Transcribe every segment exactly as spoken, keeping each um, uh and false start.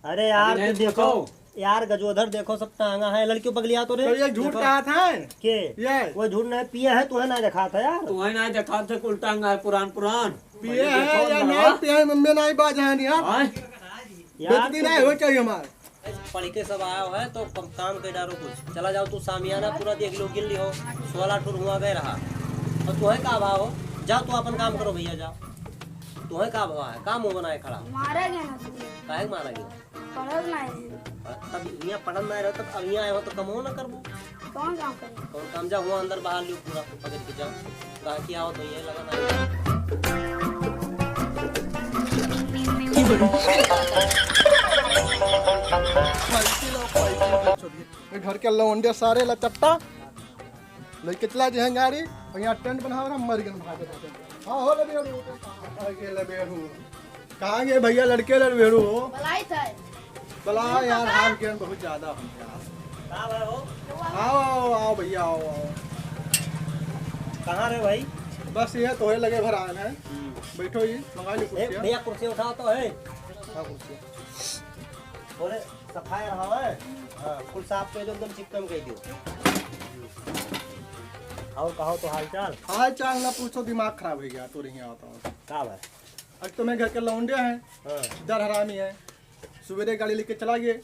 अरे यार, अभी नहीं तू देखो, पूछो। यार गजोधर देखो, सब टांगा है, लड़कियों पगलिया तो रे। तो ये झूठ देखो। कहा था? के? ये। वो झूठ नहीं पिया है, तुम्हें ना देखा था यार। तुम्हें ना देखा था, कुल टांगा है पुरान पुरान। पिए पहले है देखो या ना। नहीं पिए, मम्मी नहीं बाज है यार। हाँ? यार बेइज्जती तू नहीं हो चाहिए हमार। पढ़ के सब आया है तो कम, काम कर डालो कुछ। चला जाओ तू, सामियाना पूरा देख लो, गिन लियो, सोलह ठुर हुआ गए रहा। और तुम्हें का भाव हो? जाओ तू अपन काम करो भैया, जाओ। तुम्हें का भाव है? का मुंह बनाए खड़ा? मारा गया ना तुझे। काहे के मारा गया? पढ़ल ना है। तब यहाँ पढ़ल ना रहो, तब अब यहाँ आए हो तो कमो ना करबो। कौन काम करे? कौन काम? जा हुआ अंदर बाहर लियो पूरा पकड़ के जाओ। कहा कि आओ तो ये लगा ना। ये घर के लौंडे सारे लचट्टा लेके चला जे हैं गाड़ी, और यहाँ टेंट बनाओ, हम मर गए भागे भागे। हाँ, हो लबेड़ू, कहाँ गए लबेड़ू? कहाँ गए भैया लड़के लबेड़ू हो? बलाई थे। बला यार, हाल के बहुत ज्यादा हो गया। का भाई हो? आओ, आओ, आओ भैया, आओ, आओ। कहाँ रहे भाई? बस ये तोहे लगे भर आए हैं। हम्म। बैठो जी, मंगा लो ए, कुर्सियाँ। भैया कुर्सी उठाओ तो है। हाँ, कुर्सी। बोले सफाई रहा है। हाँ, कुल साफ कर दो, एकदम चिकन कर दो। और कहो तो हाल चाल? हाल चाल ना पूछो, दिमाग खराब हो गया, तो नहीं आता हूँ। का भाई? अब तो मैं घर के लौंडे हैं, हाँ। दर हरामी है, सुबेरे गाड़ी लेके चला गए।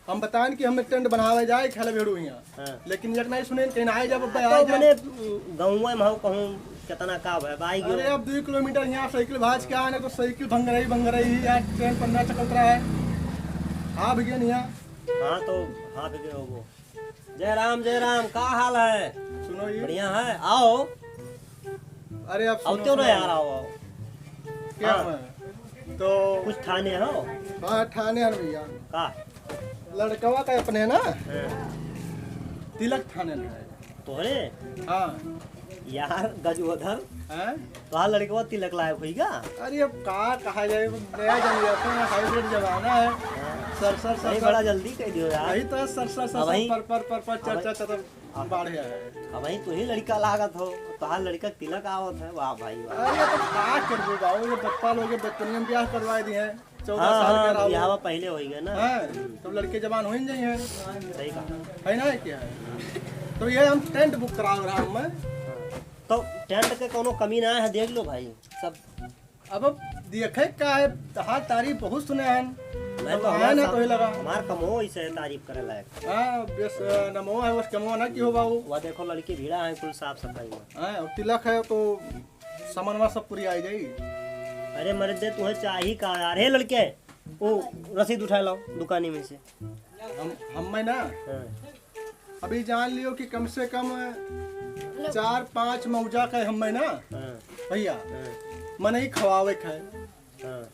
हम बताएन कि हमें टेंट बनावे जाए, खेले भेड़ू हियाँ। हाँ। लेकिन एक नहीं सुने, कहीं आए जब तो आए जब। मने गौवा में हो कहूँ कितना का भाई, भाई गयो। अरे अब दो किलोमीटर यहाँ साइकिल भाज के आए ना, तो साइकिल भंग रही, भंग रही है यार, टेंट पर ना चकल रहा है। हाँ भैया, नहीं यहाँ। हाँ तो, हाँ भैया, हो वो। जय राम, जय राम, का हाल है? सुनो ये। बढ़िया है, आओ। अरे, अब सुनो, अउते ना सुनो। यार, आओ, आओ। क्या हाँ। हुआ? तो कुछ ठाने हो? हाँ, ठाने हन भैया। का? लड़कवा का अपने ना, हाँ। तिलक ठाने ना है। तोहरे? हाँ। यार, गजोधर, हाँ? तोहार लड़कवा तिलक लायक होई का? अरे, अब का कहा जाए, अब नया generation है, hybrid जमाना है। हाँ। सर, सर, सर, नहीं, सर। बड़ा जल्दी कह दियो यार। वही तो है, सर, सर, सर, अब सर, वही, पर, पर, पर, पर, अब चर, वही, चर, चर, अब बाढ़े है। अब भाई तू ही लड़का लागत हो, तोहार लड़का के तिलक आवत है, वाह भाई वाह। अरे तो का करबो बाबू, ये बप्पा लोग के बचपनिया में ब्याह करवा दिए हैं, चौदह हाँ, साल के हाँ, रहो। बियाहवा पहिले होई गए ना। हाँ, तब लड़के जवान हो ही नहीं है। सही कहा। है ना, क्या है? तो ये हम टेंट बुक कराओ रहा हूँ मैं। तो टेंट के कोनो कमी ना है, देख लो भाई, सब अब, अब देखे का है, तहार तारीफ बहुत सुने हैं। मैं तो तो आया हमार ना सा-, कोई लगा। हमार कमो इसे तारीफ करे लायक। हाँ, बस, अ, नमो है, बस कमो ना की हो बाबू। वह देखो लड़की भीड़ा है कुल साफ सफाई में। हाँ, और तिलक है तो सामानवा सब पूरी आ जाई। अरे मर्दे, तुहे चाही का यार? हे लड़के, वो रसीद उठा लाओ दुकानी में से। हम, हम्मे ना, हाँ। अभी जान लियो कि कम से कम चार पाँच मौजा का हम्मे ना, हाँ। भैया, हाँ। मनई खवावे खाए। हाँ।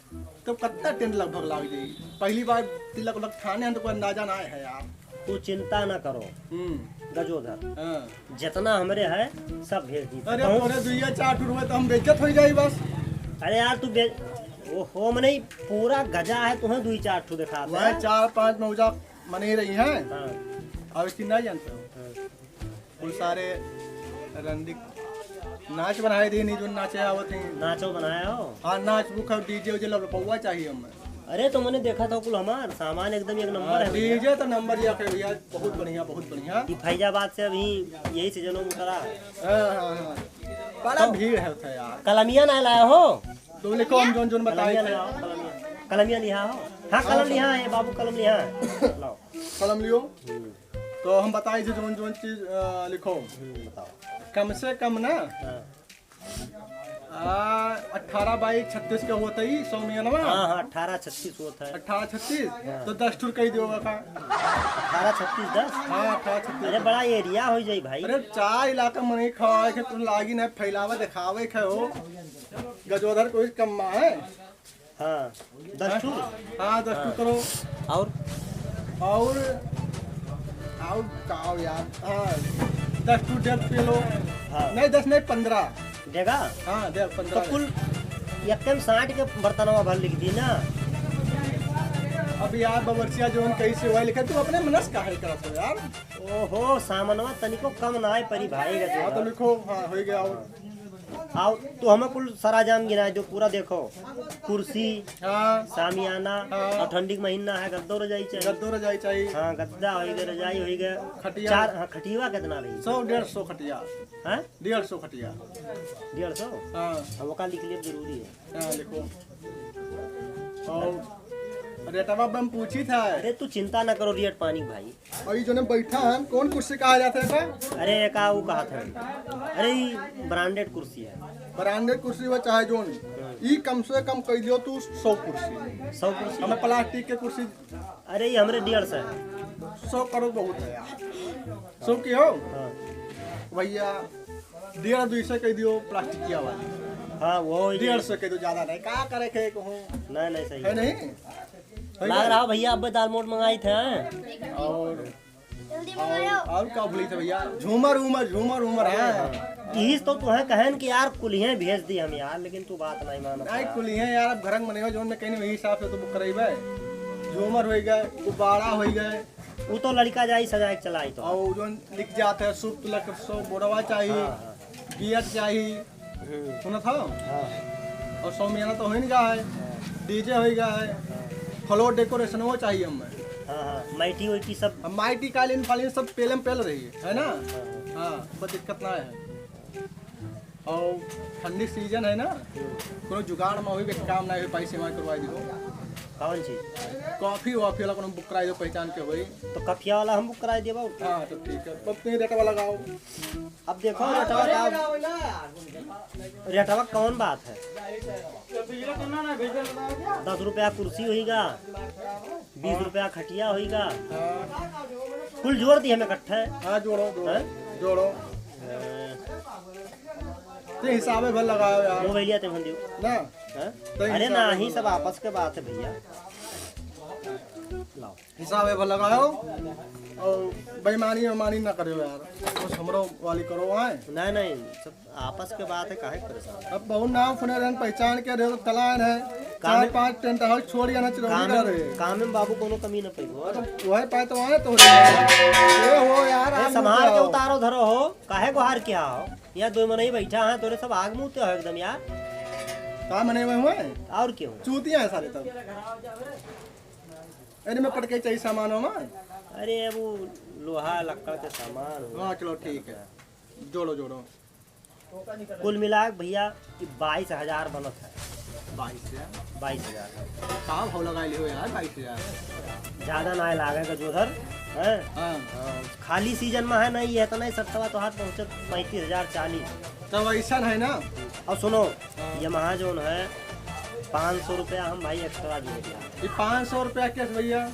तो कितना टेंट लगभग लाग जाई? पहली बार तिलक उलक ठाने हैं तो कोई अंदाजा ना है यार। तू चिंता ना करो, हम्म। गजोधर। हाँ। जितना हमरे है, सब भेज दी। अरे, कहूँ पूरे दुइया चार ठो रुपए तो हम बेइज्जत हो जाई बस। अरे यार, तू बे-, ओहो, मने पूरा गजा है, तुम्हें दुई चार ठो दिखाते वह हैं। चार पाँच मौजा मने रही हैं। हाँ। अब इसकी नहीं जानते हो? हाँ। कुल सारे रंडी नाच बनाए दी, नहीं जो नाचे आवत हैं। नाचो बनाया हो? हाँ, नाच बुक और डीजे उजे लपलपौआ चाहिए हमें। अरे, तो मैंने देखा था कुल हमार सामान एकदम एक नंबर हाँ, है भैया। डीजे तो नंबर एक है भैया, बहुत बढ़िया, बहुत बढ़िया। ये फैजाबाद से अभी यही सीजन में उतरा है। हाँ, हाँ, हाँ। बड़ा तो भीड़ है उधर यार। कलमिया ना लाया हो? तो लिखो, हम जोन जोन बताए कलमिया थे। लाओ, कलमिया। कलमिया लिहा हो? हाँ, हाँ, कलम लिहा है, बाबू, कलम लिहा है। लाओ। कलम लियो। हम्म। तो हम बताए थे जोन जोन चीज, अ, लिखो। हम्म, बताओ। कम से कम ना, हाँ। आ, अठारह बाई छत्तीस का होता ही, सौ मियनवा। हाँ, हाँ, अठारह छत्तीस होता है। अठारह छत्तीस? हाँ। तो दस ठुर कही दियो का। अठारह छत्तीस दस? हाँ, अठारह छत्तीस। अरे, बड़ा एरिया हो जाई भाई। अरे, चार इलाका मनई खवाए के, तू लागी नहीं फैलावा देखावे के हो। गजोधर कोई कम है? हाँ, दस ठू? हाँ, दस ठू हाँ। करो। और? और, और का यार? हाँ, दस ठू डेढ़ किलो। हाँ। नहीं, दस नहीं, पन्द्रह। देगा? हाँ, दे, पन्द्रह तो दे। कुल एक टाइम साठ के बर्तनवा भर लिख दी ना। अब यार, बबरसिया जोन कहीं से हुआ लिखा, तू अपने मनस काहे करत हो यार? ओहो, सामनवा तनिको कम ना आए परी भाई का हाँ, तो तो। लिखो, हाँ, हो गया। और आओ, तो हमें कुल सराजाम गिनाए दो, पूरा देखो। कुर्सी, हाँ। सामियाना, हाँ। और ठंडी के महीना है, गद्दो रजाई चाहिए। गद्दो रजाई चाहिए। हाँ, गद्दा होइगा, रजाई होइगा। खटिया। चार, हाँ, खटिया कितना रही? सौ, डेढ़ सौ खटिया। हाँ? डेढ़ सौ खटिया। डेढ़ सौ? हाँ। अब ओका लिख लिए, जरूरी है। हाँ, लिखो। और रेटवा बम पूछी था। अरे, तू चिंता ना करो, रेट पानी भाई। और ये जोने बैठा है, कौन कुर्सी कहा जाता है का? अरे, का वो कहा था? अरे, ये ब्रांडेड कुर्सी है। ब्रांडेड कुर्सी हो चाहे जोन, हाँ। ई कम से कम कह दियो तू सौ कुर्सी। सौ कुर्सी? हमें प्लास्टिक के कुर्सी। अरे, ये हमरे डेढ़ सौ है। सौ करो बहुत है यार। सौ की हो? हाँ। भैया, डेढ़ दुई सौ कह दियो प्लास्टिकिया वाली। हाँ, वो ही। डेढ़ सौ कह दियो, ज्यादा नहीं। का करे के कहूँ? नहीं, नहीं, सही है है। नहीं? लाग रहा भैया, अब दाल मोट मंगाई थे। और, जल्दी और, मंगाओ। और का भूली थे भैया? झूमर, उमर, झूमर, उमर है। इस तो तुम्हें कहन कि यार कुलिहें भेज दी हम यार, लेकिन तू बात नहीं मानत नहीं, यार। कुलिहें यार, अब घर में नहीं हो, जोन में कहीं नहीं, वही हिसाब से तो बुक कराइबे। झूमर होई गए, गुब्बारा होई गए। वो तो लड़का जाई सजाए के चलाई तो। और जोन लिख जाते हैं, सूप तुलक सौ बोड़वा चाहिए, हाँ, हाँ। बियर चाहिए। हम्म। सुनत हो? हाँ। और सौमियाना तो हो ही नहीं गया है, हाँ। डीजे हो ही गया है, हाँ। फ्लोर डेकोरेशन वो चाहिए हमें। हाँ, हाँ, माइटी वाइटी सब। अब माइटी कालीन फालीन सब पेलम पेल रही है, है ना? हाँ, हाँ। हाँ, बस दिक्कत ना है। और ठंडी सीजन है ना, हम्म। कोनो जुगाड़ में होई, काम ना होई, पैसे में करवाई दियो। कौन चीज? कॉफी वॉफी वाला कोनो बुक कराई दो, पहचान के होई। तो कफिया वाला हम बुक कराई देबा। हाँ, तो ठीक है, बस तुम रेटवा लगाओ। अब देखो रेटवा का, रेटवा कौन बात है? दस रुपया कुर्सी होइगा, बीस रुपया खटिया होइगा, हाँ। कुल जोड़ दी हमें इकट्ठे। हाँ, जोड़ो, जोड़ो, हैं? जोड़ो। हैं। ते हिसाबे भर लगाओ यार। मोबाइलिया ते भर दियो। ना। हैं? ते अरे हिसाबे ना, भर ही सब लगाओ। आपस के बात है भैया। लाओ। हिसाबे भर लगाओ और बेईमानी वेईमानी ना करो यार, कुछ हमरो वाली करो आए। नहीं, नहीं, सब आपस के बात है, काहे परेशान? अब बहुत नाम सुने रहन, पहचान के रहे तो तलान है, चार कामे-, पांच टेंट हाउस छोड़ के ना चिरौरी कामे, कर रहे। कामे में बाबू कोनो कमी ना पैबो। तो वही पाए तो आए तो रहे। ये हो यार, ए, आज संभाल के उतारो धरो हो, काहे गोहार किया हो? यहाँ दो मनई बैठा है, तोरे सब आग मुँह ते हो एकदम यार। का मने हुए हुए? और क्यों? चूतिया है सारे तब। अरे मैं पटके चाहिए सामान वामान। अरे वो लोहा लक्कड़ के सामान हो। हाँ, चलो ठीक है, जोड़ो, जोड़ो। कुल मिला के भैया कि बाईस हजार बनत है। बाईस हजार? बाईस हजार। का भाव लगा लियो यार, बाईस हजार? ज्यादा ना लागे का जो उधर, हैं? हाँ। हाँ, खाली सीजन में है ना, ये इतना ही सस्ता तो हाथ पहुँचे पैंतीस हजार, चालीस। तब ऐसा है ना। और सुनो, हाँ। ये महा जोन है, पाँच सौ रुपया हम भाई एक्स्ट्रा दिए थे। ये पाँच सौ रुपया कैसे भैया?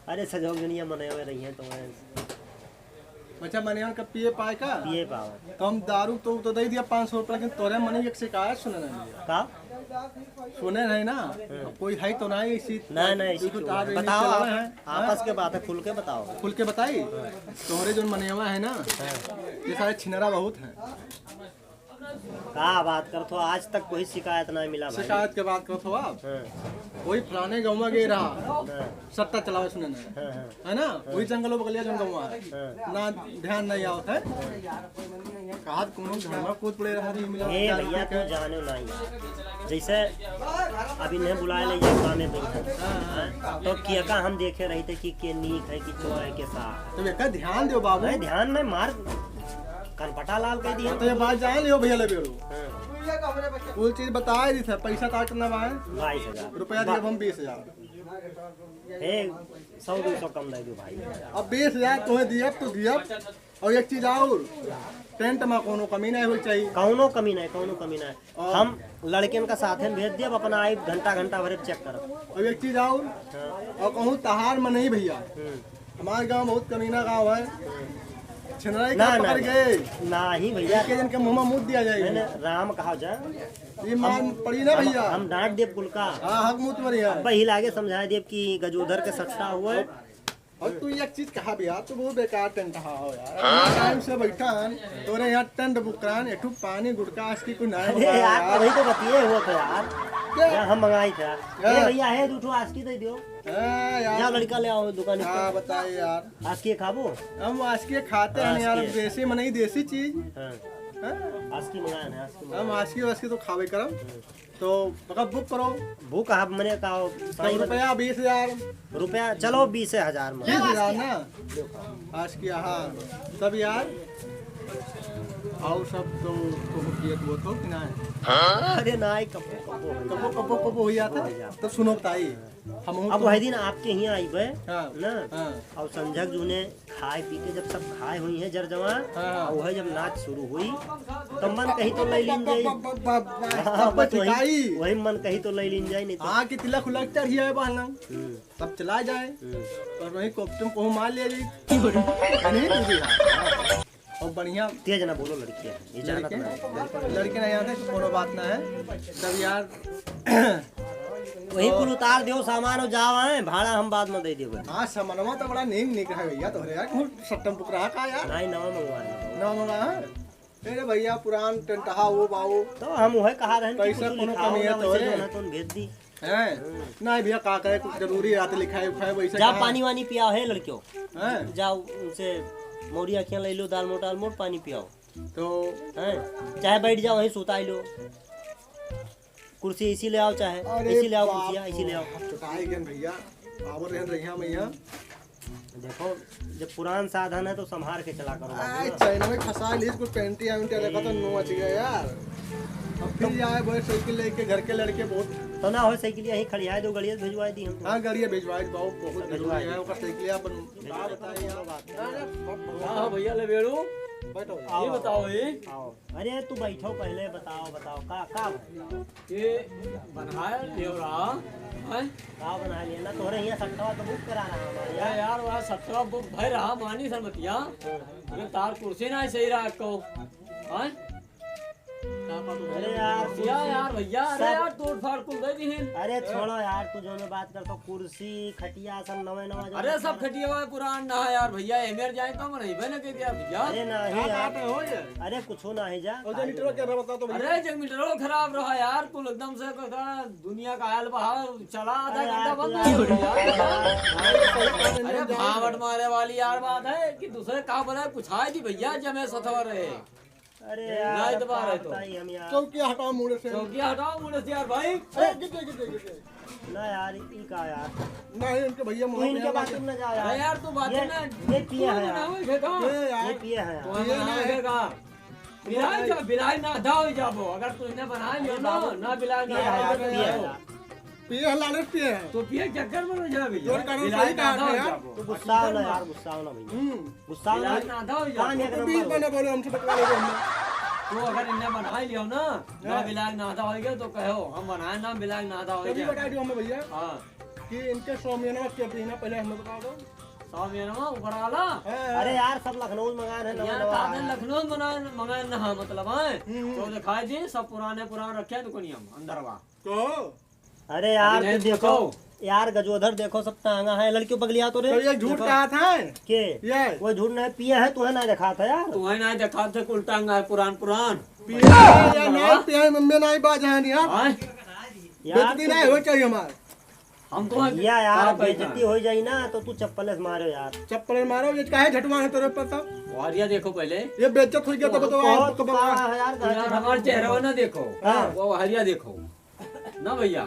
अरे सजो दुनिया मने हुए रही है तो मैं अच्छा, मने उनका पिए पाए का? पिए पाओ। तो हम दारू तो, तो दे दिया पाँच सौ रुपया, लेकिन तोरे मने एक शिकायत सुने नहीं है। का? सुने नहीं ना? हाँ। कोई है तो नहीं इसी नहीं, नहीं, इसी तू क्यों तो है? आज बताओ, चला आप है। आपस हाँ? के बात है, खुल के बताओ। खुल के बताई? तोहरे जो मनेवा है ना, हाँ। ये सारे छिनरा बहुत हैं। का बात करत हो, आज तक कोई शिकायत नहीं मिला भाई। शिकायत के बात करत हो आप? हाँ। कोई फलाने गाँव में गए रहा, हाँ। सट्टा चलावे सुने नहीं। हाँ, हाँ। है ना? हाँ। वही जंगल बगलिया जंगल है। हाँ। ना ध्यान नहीं आवत है। कहा कोनो घर में कूद पड़े रहा, नहीं मिला, ए क्या भैया, तू जाने नहीं। जैसे अब इन्हें बुलाए ले जाए, कामे बैठे। हाँ, हाँ। तो किया का हम देखे रही थे कि के नीक है, कि चोर है, के साफ। तो बेटा ध्यान दो बाबू। नहीं, ध्यान में मार कनपटा लाल कह दिया। तो ये बात जान लियो भैया, ले बेरो। हाँ। कुल चीज बताए दी था, पैसा का कितना बा है? बाईस हजार। रुपया दिया हम बीस हजार। हे, सौ दो सौ कम दे दो भाई। अब बीस हजार तुम्हें दिया तो दिया। और एक चीज और, टेंट में कोनो कमी नहीं होई चाहिए। कौनो कमी नहीं, कौनो कमी नहीं। और हम लड़कियन का साथे में भेज दिया, अब अपना आई घंटा घंटा भर चेक करब। और एक चीज और, हाँ। और कहूँ तहार में नहीं भैया, हम्म। हमारे गांव बहुत कमीना गांव है, छिनराई ना, का ना, पकड़ ना। गए। ना ही भैया। इनके, इनके मुंह में मुद दिया जाए। नहीं, नहीं, राम कहा जा। ये मार हम, पड़ी ना हम, भैया। हम डांट देब कुल का। हाँ, हक मुंह तुम्हारी है। अब वही लागे समझा देब कि गजोधर के सट्टा हुआ है। और तू एक चीज कहा भैया, तू बहुत बेकार टेंट हो यार। इतना टाइम से बैठा हन, तोरे यहाँ टेंट बुक करान, एक ठो पानी गुटखा आस्की कुछ नहीं अरे होगा यार, यार। वही तो बतिये हुआ था यार। क्या? यार, हम मंगाई था। क्या? अरे भैया, है दो ठो आस्की दे दियो। हाँ यार। जाओ लड़का ले आओ दुकान पर। हाँ, बताए यार। आस्की खाबो? हम आस्की खाते हैं यार, आस्की। देसी मनई, देसी चीज। हाँ। हाँ? आस्की मंगाए ना, आस्की हम मंगाए। आस्की वास्की तो खावे करम। हम्म। तो पक्का बुक करो। बुक आप मने का हो, तो साईं? रुपया बीस हजार। रुपया, चलो बीस हजार में। बीस हजार ना? आस्की, हाँ। तब यार, और सब तो, तो किए तो, तो कि ना है? अरे ना, कबो, कबो हो कबो, जाता। कबो, कबो हो जाता। हो जाता। तो सुनो बताई, हम अब तो वही दिन आपके हियाँ आइबे, हाँ, ना? हाँ। और संझक जूने खाए पी के जब सब खाए हुई हैं जर जवान, हाँ, हाँ। और वही जब नाच शुरू हुई, तो मन कही तो ले लीन जाई। ब-, ब-, ब-, ब-, हाँ, सब बस वही, ठिकाई। वही मन कही तो ले लीन जाई, नहीं तो हाँ, कि तिलक उलक चढ़िया है बहना। हम्म। सब चला जाए। हम्म। और वही कोपचम को मार ले जाई। नहीं, नहीं, नहीं। और बढ़िया। तेज ना बोलो, लड़की है, ये जानत लड़के? ना है। लड़के नहीं आते तो कोनो बात ना है। तब यार, वही कुल उतार दियो सामान और जाओ आए, भाड़ा हम बाद में दे देबे। हाँ, सामानवा तो बड़ा नीक नीक है भैया तोहरे यार, कुल सट्टम पुकरा का यार। नहीं, नवा मंगवा लो। नवा मंगवा है? अरे भैया, पुरान टेंटहा वो बाऊ। तो हम वही कहा रहे कि पैसा कुछ कोनो लिखाओ कमी है ना, वैसे तोहरे? जो है तो भेज दी। हैं? हम्म। नहीं भैया, का करे, कुछ जरूरी रात लिखाए उखाए वैसे जा कहाँ? पानी वानी पियाओ है लड़कियों। हैं? जाओ उनसे मौरी आँखियाँ ले लो, दाल मोट, दाल मोट, पानी पियाओ। तो हैं? चाहे बैठ जाओ वहीं सुताई लो। कुर्सी इसी ले आओ चाहे, अरे इसी ले आओ बाप कुर्सियाँ, इसी ले आओ। रे, चटाई गन भैया, पावर रहन रहिया मैया। देखो, जब पुरान साधन है तो संभार के चला करो बाबू आय, ना। चैन में फंसा लीस, कुछ पेंटी आय उनके देखा तो नो मच गया यार। अब फिर जाए बोले साइकिल लेके घर के लड़के बहुत। तो ना हो साइकिल यहीं खड़िया दो, गड़िया भिजवा दी हम तो। हाँ, गड़िया भिजवा दी बाबू, बहुत भिजवा जरूरी दी। है, ओकर साइकिल अपन भिजवा का दी। बताए यार। अरे, हाँ, हाँ, भैया ले बेड़ू। बैठो। ये आओ, बताओ, ये। आओ। अरे, तू बैठो पहले, बताओ, बताओ, का, का भइल? ये बनाए लियो रहा, हैं? का बनाए लियो? ना तोहरे हियाँ सट्टवा तो बुक करा रहा हमारे अरे यार। यार, वह सट्टवा बुक भय रहा, मानी सर मतिया। हाँ। अरे तार कुर्सी ना सही रहा को, हैं? का बात हो अरे गई? यार, कुर्सिया कुर्सी यार भैया, अरे सब यार, तोड़ फाड़ कुल दे दी हैं। अरे छोड़ो यार, तू जो में बात करता, कुर्सी, खटिया सब नवे नवा जो अरे सब खटिया हुआ पुरान ना है यार भैया, एमेर जाए तो हम रहिबे ना के दिया भैया। अरे नहीं का यार। बात है हो ये? अरे कुछ ना है जा। और जनरेटर क्या रहा बता तो भैया। अरे जनरेटर खराब रहा यार, कुल एकदम से का दुनिया का हाल बहा चला आधा अरे घंटा यार, बंद तू है यार। यार। अरे भावट मारे वाली यार बात है कि दूसरे का बोला कुछ आए जी भैया जमे सथवा रहे। अरे नहीं यार, तो बाहर है तो। बताई हम यार। चौकिया हटाओ मुड़े से। चौकिया हटाओ मुड़े से यार भाई। अरे गिर गए, गिर गए, गिर गए। ना यार, ई का यार? नहीं, इनके भैया तू मोहन इनके यहाँ बात लगे। में ना जा अरे यार। यार, तू बात ये, ना ये पिए तू हैं ना यार। हो फेंका। ये यार। ये पिए हैं यार। तू ये ना ना है। फेंका। बिलाई जा, बिलाई ना आधा हो जाबो। अगर तू इन्हें बनाए लियो ना, ना बिलाई ना ये आधा यार, हो ये जाबो। यार। पिए हैं, लालच पिए हैं। तो पिए चक्कर में ना जा भैया। जोर करो, बिलाई सही ना कहा आधा हो यार। जाबो। तू गुस्सा हो ना यार, गुस्सा हो ना भैया। हम्म। गुस्सा हो ना। बिलाई ना आधा हो जाबो। कान एक तो नंबर बीच हो। में ना बोलो, हमसे बतवा लेते हमने। तो अगर इन्हें बनाए लियो ना, ना हाँ। बिलाई ना आधा हो गया तो कहो, हम बनाए ना बिलाई ना आधा हो तभी गया। बता दो हमें भैया हाँ। कि इनके स्वामियाना क्या पीना, पहले हमें बता दो। स्वामियाना ऊपर वाला? हाँ, हाँ। अरे यार, सब लखनऊ में मंगाए हैं, नवा यार, नवा तादन आया है। लखनऊ में मंगाए, मंगाए ना, हाँ, मतलब, हाँ। हम्म, हम्म। तो दिखाई जी, सब पुराने पुराने रखे हैं दुकानिया में, अंदरवा। तो अरे यार, अरे तू नहीं, देखो, बताओ। यार, गजोधर देखो, सब टांगा है, लड़कियों पगलिया तो रे। तो ये झूठ देखो। कहा था? के? ये। वो झूठ नहीं पिया है, तुम्हें ना देखा था यार। तुम्हें ना देखा था, कुल टांगा है, पुरान, पुरान। पिया है या नहीं पिया है, मम्मी नहीं बाज है यार। हाँ? यार, बेइज्जती तू नहीं हो चाहिए हमारे। हम तो या यार, का बेइज्जती हो जाई ना, तो तू चप्पल से मारो यार। चप्पल मारो, ये काहे झटवा है तेरे पर तो? वारिया देखो पहले। ये बेइज्जत हो गया तो तो बताओ, बहुत आपको गुस्सा बताओ। है यार, तो यार, हमारा चेहरा ना देखो। हाँ। वो हरिया देखो। ना भैया,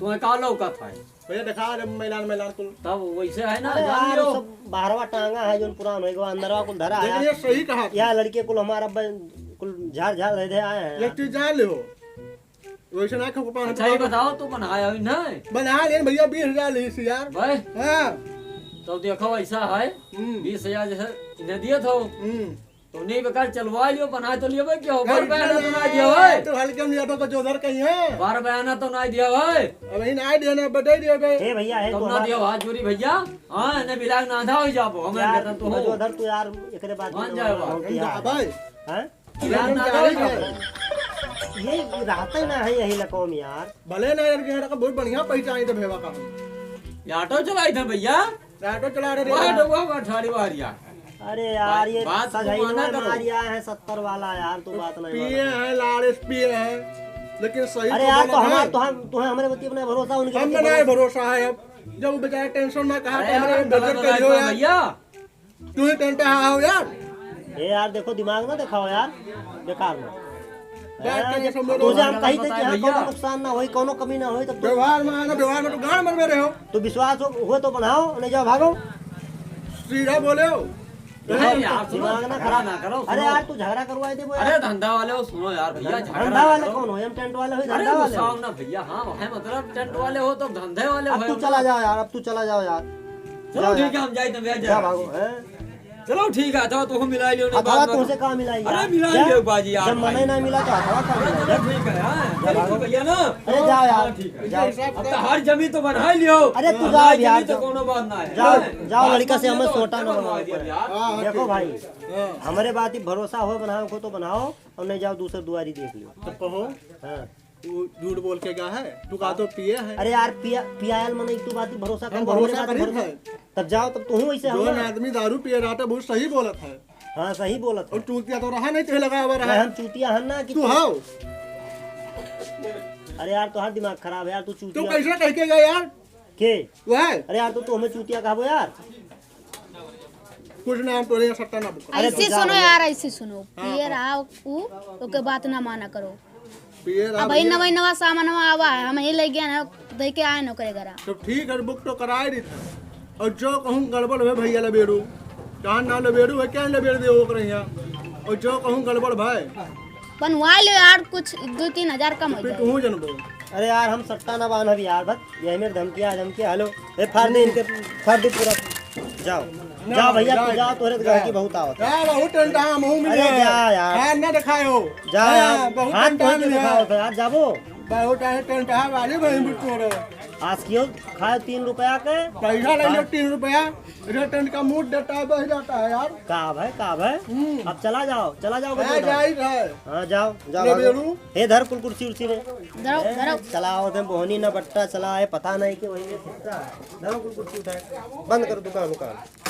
तुम्हें का लौकत है? भैया, देखा रे, मैलान, मैलान कुल। तब वैसे है ना, अरे जान यार, लो। सब बाहरवा टांगा है, जोन पुरान होइगा, अंदरवा कुल धरा है। लेकिन ये सही कहा। या लड़के कुल हमारा ब-, कुल झाड़, झाड़ दे, दे आए हैं। एक चीज जान लो, वैसे ना खपा अच्छा, ये बताओ, तू बनाया है ना? बना ले भैया, बीस हजार लीस यार। भाई? हाँ। तो देखो, ऐसा है, हम्म। बीस हजार जैसे इन्हें दिए थो। हम्म। तो नहीं बेकार चलवा लियो, बना तो लियो भाई, क्या हो? बार बयाना तो ना दिया भाई। तो हल्के में ऑटो को जोधर कहीं है। बार बयाना तो ना दिया भाई। अब ही ना दिया ना, बता दिया भाई। हे भैया, हे तब ना तोहरा दिया हाथ जोड़ी भैया। हाँ, इन्हें बिलाग ना था हो जाबो, हमें यार, कहता तो हो। जोधर तू यार, एकरे बात मान में जाए ना बात। हो हम किया। जा भाई। हैं? बिलाग ना था हो जाबो। ये रहते ना है यही लकवा में यार। भले ना यार, यहाँ का बहुत बढ़िया पहचान है भेवा का। ये ऑटो चलाई था भैया। ऑटो चला रहे वाह, थे। डब्बा, वाह, ठाड़ी वाह रिया। अरे यार, बात, ये बात को सजाई माना में करो। मार आया है सत्तर वाला यार, तू बात नहीं पिए मानता। हैं, लाड़ेस पिए हैं, लेकिन सही अरे तो यार, बोलो तो हमार, भाई। तो हम, तुम्हें हमारे प्रति अपना भरोसा, उनके हम प्रति ना भरोसा। भरोसा है अब। जब वो बेचारा टेंशन में कहा अरे तो यार, हमारे गलत बेइज्जत बात करियो है यार। भैया। तू ही टेंट है, आओ यार। ए यार, देखो, दिमाग ना दिखाओ यार, बेकार में। बैठ के हाँ, जब समझो। तुझे हम कही थे कि हाँ, भैया। कौनो नुकसान ना होई, कौनो कमी ना होई, तब तू व्यवहार में आना, व्यवहार में तो गांड मरबे रहे हो। तू विश्वास हो, हुए तो बनाओ, नहीं जाओ, भागो। सीधा बोले हो। अरे यार, सुनो, दिमाग ना झगड़ा खराब। ना करो, अरे सुनो। यार, तू झगड़ा करवाए दे वो अरे यार। धंधा वाले हो, सुनो यार, भैया, झगड़ा धंधा ना वाले करो। कौन हो? हम टेंट वाले हो, अरे धंधा वाले गुस्सा हो। हो ना भैया, हाँ, है मतलब टेंट वाले हो तो धंधे वाले अब हो तू ना। चला जाओ यार, अब तू चला जाओ यार। चलो जाओ ठीक यार। है, हम जाए तो भैया, जा जाओ। भागो, हैं? चलो ठीक है, तो तू मिला लियो ना, अथवा बाद में। तुमसे कहाँ मिलाई अरे यार? मिला जा। लियो बाजी यार, जब भाई। मने ना मिला तो अथवा कहाँ अरे मिलाई? चलो ठीक है, हाँ, जा चलो भागो। भैया ना। अरे जाओ यार, हाँ, ठीक है। जाओ। अब तो हर जमीन तो बना ही लियो। अरे तू हाँ, जाओ हर यार, जमीन तो जाओ। कोनो बात ना है। जाओ, हैं? जाओ, बात लड़का से मानिए हमें तो सोटा ना अच्छा बनवाओ बनवा दिया पर। यार। हाँ, हाँ, देखो ठीक है। भाई, हाँ। हमरे बात ही भरोसा हो बनाओ को तो बनाओ, और नहीं जाओ दूसर दुआरी देख लियो। तो कहो। हाँ। तू झूठ बोल के गया है, तू का तो पिए है। अरे यार, पिया, पियायल मने एक तू बात ही भरोसा हम कर, भरोसा हमरे बात करीब भरोसा। है। तब जाओ, तब तू ही वैसे जो हो ना। आदमी दारू पिए रहा था, बहुत सही बोलत है। हाँ, सही बोलत और है। चूतिया तो रहा नहीं, तुझे लगा हुआ रहा। अरे हम चूतिया हन ना कि तू तू हाव। अरे यार, तोहार दिमाग खराब है यार, तू तू चूतिया। कैसे कह के गया यार? के? वह? अरे यार, तो तू हमें चूतिया कहबो यार? कुछ ना, हम तोरे यहाँ सट्टा ना बुक। अरे ऐसे तू जा सुनो भैया। यार, ऐसे सुनो। हाँ, पिए हाँ। रहा ऊ, ओके बात ना माना करो। पिए रहा अब भैया। नवा नवा सामानवा आवा है, हम ही ले गया ना, दे के आए ना ओकरे घरा। तो ठीक है, बुक तो कराए दी था। और जो कहूँ गड़बड़ है भैया लबेड़ू, कहाँ ना लबेड़ू है, क्या लबेड़ दे ओकरे यहाँ? और जो कहूँ गड़बड़ भाई। बनवा लो यार, कुछ दो तीन हजार कम हो फिर जाए। तू जनबो। अरे यार, हम सट्टा ना बांधब यार, बस यही मेरे धमकिया, धमकिया। हेलो, ए, फाड़ दे इनके, फाड़ दे पूरा। जाओ, ना, जाओ भैया, जा, तू जाओ, तोहरे जा। गाहकी बहुत आवत है। जा, बहुत टेंट है, मुंह में अरे है। जा यार। हाथ ना दिखाए हो। जा हाँ, यार, बहुत हाथ टेंट तोड़ के है। दिखाओ तो यार, जाबो। बहुत है टेंट है, वाली भाई भी तोड़े। आज कियो खाए तीन रुपया के। पैसा ले लो हाँ। तीन रुपया, इधर टेंट का मूड देता है, बह जाता है यार। का भाई, का भाई? हम्म। अब चला जाओ, चला जाओ, हाँ, बच्चों, जाई है। हाँ, जाओ, जाओ, ले भागो। बेरू। ए, धर कुल कुर्सी उर्सी रे। धरो, ए, धरो। चलाओ, ते बोहनी ना बट्टा चला है, पता नहीं कि वही में खिस्सा है। धरो कुल कुर्सी उठाए। बंद करो दुकान उकान।